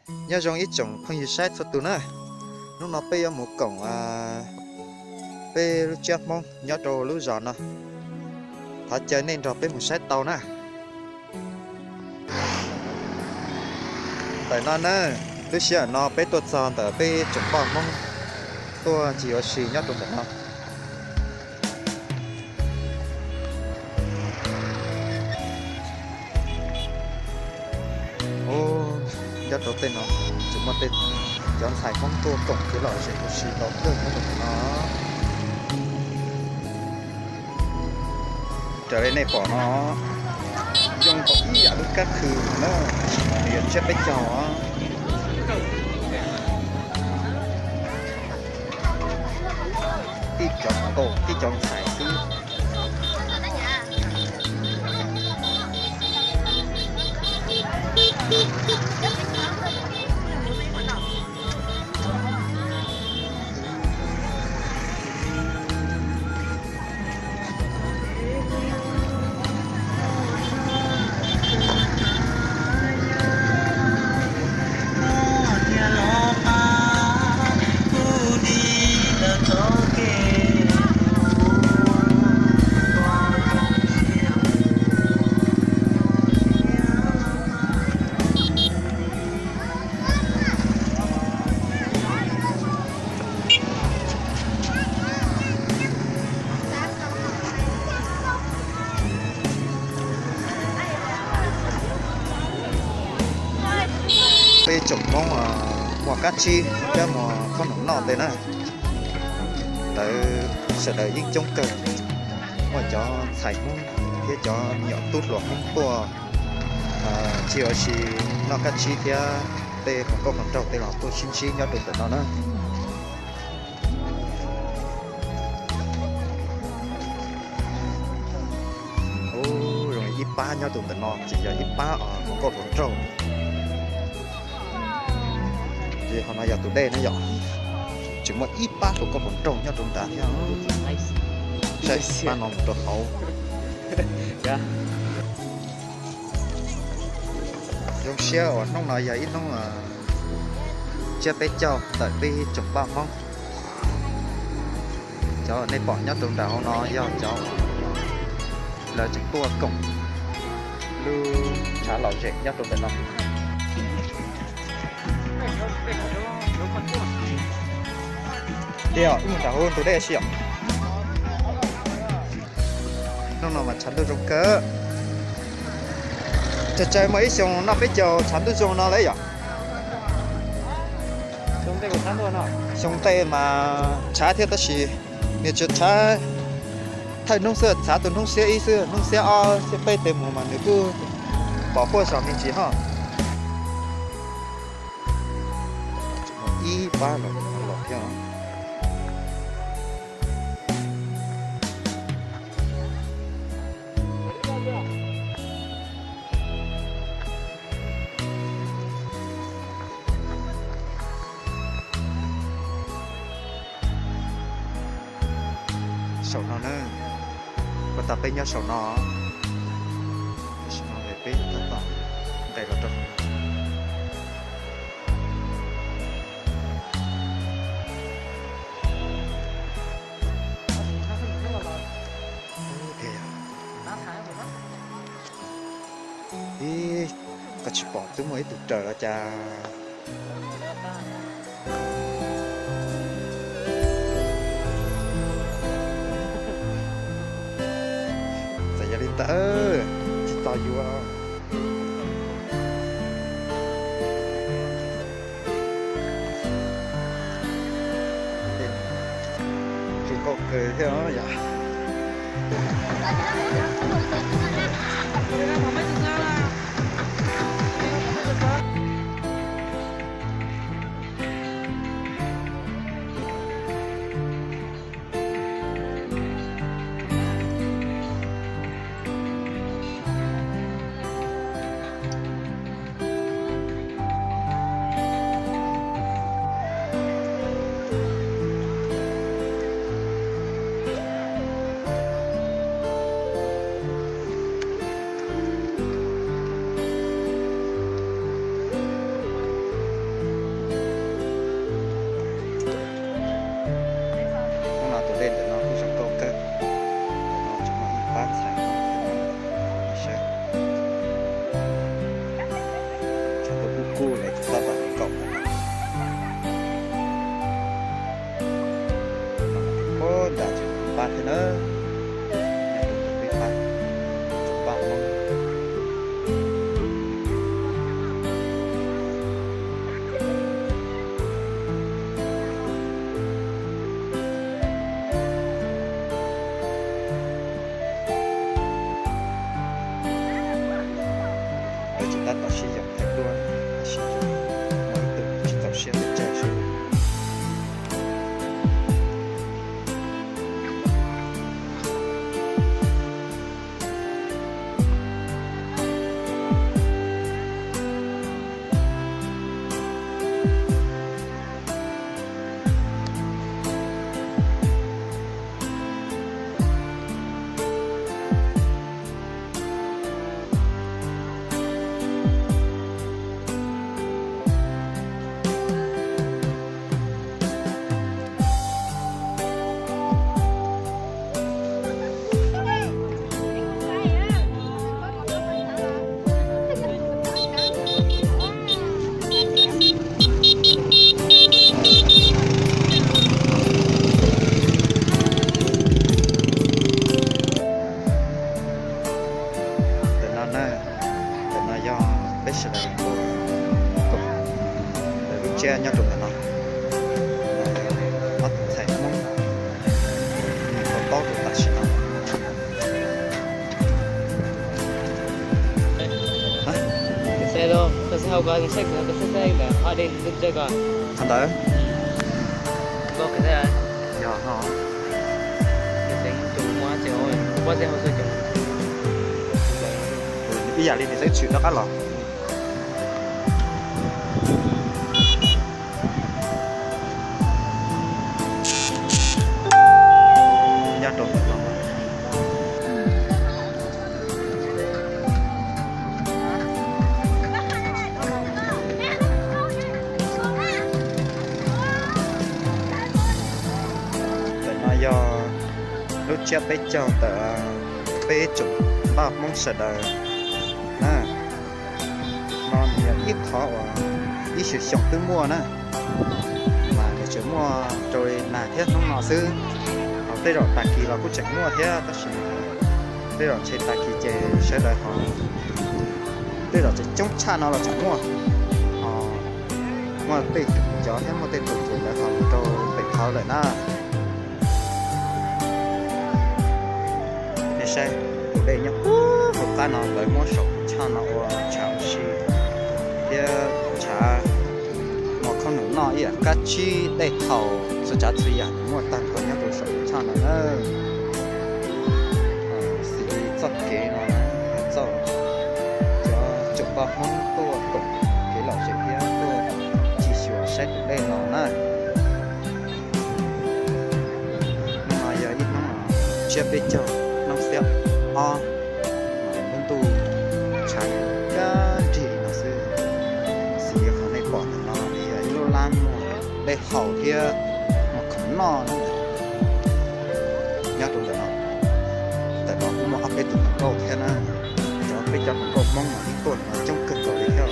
Nyob zoo ib tsoom phooj ywg saib txhua tus na, hnub no peb yuav mus koom peb lub tsiab Hmoob nyob rau lub zos no. Thov caw nej nrog peb mus saib tau na. Ntawm no na, lub sij hawm no peb tuaj txog ntawm peb tsoom poj Hmoob tuaj tsis ua si nyob rau ntawm no. Nyob rau tej no tseem muaj tej cov ntxhais Hmoob tuaj koom kev lom zem ua si tau kawg nyob rau ntawm no. Raws li nej pom no, zoo nkaus ib yam lub kab khw na, nws yuav tsiab peb caug os. Tib cov nkauj tib cov ntxhais xwb. Peb tsoom Hmoob muag kab tsib thiab muag khaub noom noj tes na. Ntawd sawv daws yeej coob kawg, muaj cov ntxhais Hmoob thiab cov me nyuam tub hluas Hmoob tuaj tsis ua si noj kab tsib thiab tej hluas nkauj hluas nraug tej los tuaj sib ntsib nyob rau ntawm no na. Ub, zoo li ib pab nyob rau ntawm no ces yog ib pab hluas nkauj hluas nraug. Ces qhov no yog tus dej na yom. Tseem muaj ib pab hluas nkauj hluas nraug nyob rau nrad thiab. Saib pab no mus rau hauv. Zoo siab uas hnub no yog ib hnub tsiab peb caug ntawm peb tsoom paj Hmoob. Cov nej pom nyob rau nram hauv no yog cov lawv tseem tuaj koom lub tshav lom zem nyob rau ntawm no. Tiag, wb mus nram hauv tus dej si yom. Hnub no mas tshav ntuj zoo kawg. Tsawg tsawg muaj ib xyoo noj peb caug tshav ntuj zoo no lawm yom. Xyoo ntej mas tshav thiab tab sis nws tsuas tshav thawj hnub xwb, tshav tus hnub xiab ib xwb, hnub xiab ob xiab peb tes mus mas nws kuj pom huaj zog me ntsis ho. Ib pab los thiab. Saum no na, ua tas peb nyob saum no, tam sim no peb tab tom nqes los rau. Ib, koj tsis pom twb muaj ib tug raws los cas. Txawm yog li ntawd, tsis txog yuav. Zoo nkauj kawg thiab yom. Kuj lawv tsis tab tom kaum ntawm no. Ub, nram tseem pab thiab na. Nyob rau tus peb pab, tseem pab Hmoob. Lawv tseem tab tom sib yaum thaij duab, tab sis muaj ib tug tsis txaus siab pes tsawg xwb. Ntawm no na, ntawm no yog peb sawv daws tuaj koom lawv lub tsiab nyob rau ntawm no. Ob tug ntxhais Hmoob nws to taub rau tam sim no. Qhov ntawd, yog no. Ib yam li nws xeeb tshwm rov qab los. Nyob rau ntawm no. Ntawm no yog lub tsiab peb caug ntawm peb tsoom npaj Hmoob sawv daws na. No nws yog ib qhov uas ib xyoos xyoo twb muaj na, mas nws tseem muaj rau li nag thiab hnub no xwb. Ho tej zaum tag kis los kuj tseem muaj thiab, tab sis tej zaum ntshe tag kis ces sawv daws ho, tej zaum tseem coob tshaj no los tseem muaj. Ho muaj tej cov thiab muaj tej tus ces lawv ho mus rau pem qhov lawm na. Nej saib tus dej nyob puag hauv qab no, lawv muab saum tshaj no ua tshav ua si thiab tshav mos khaub num noj ib yam qab tsib, dej thaum txhua tsav txhua yam muaj tag nrho nyob rau saum tshaj no na. Xws li txoj kev no, txoj, cov tsoom npaj Hmoob tuaj koom kev lom zem thiab tuaj ncig xyuas saib tus dej no na. Hnub no yog ib hnub tsiab peb caug, hnub xiab ob, lub ntuj tshav kab nrig no xwb. Xws li qhov nej pom ntawm no yog ib lub lab muag dej haus thiab mos khaub noj na. Nyob rau ntawm no, ntawm no kuj muaj ob peb tus hluas nkauj thiab na. Cov peb cov hluas nkauj Hmoob mas ib tuaj no coob kawg nkaus li thiab.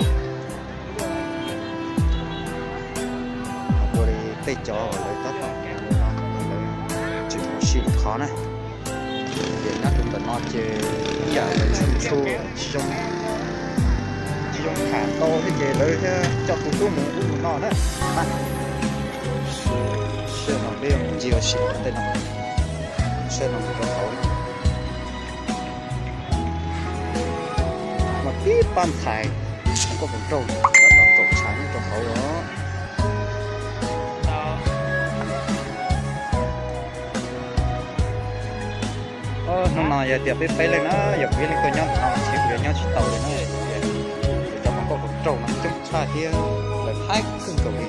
Ua li tej cov uas lawv tab tom mus no, lawv tseem mus ua si lwm qhov na. Ces nyob rau ntawm no ces ib yam li txhua txhua tsis zoo, tsis zoo tham ntau thiab ces lawv thiaj coj tus tub mus ub mus no na. Sawv no peb yuav mus ncig ua si rau tej no, sawv no mus rau hauv. Muaj tib pab ntxhais hluas nkauj hluas nraug tab tom kaum tshav nyob rau hauv os. Hnub no yog tias peb peb leej na, yog kuv ib leeg tuaj nyob no ces kuv yuav nyob tsis tau li na. Cov hluas nkauj hluas nraug no coob tshaj thiab lawv haib kawg nkaus li.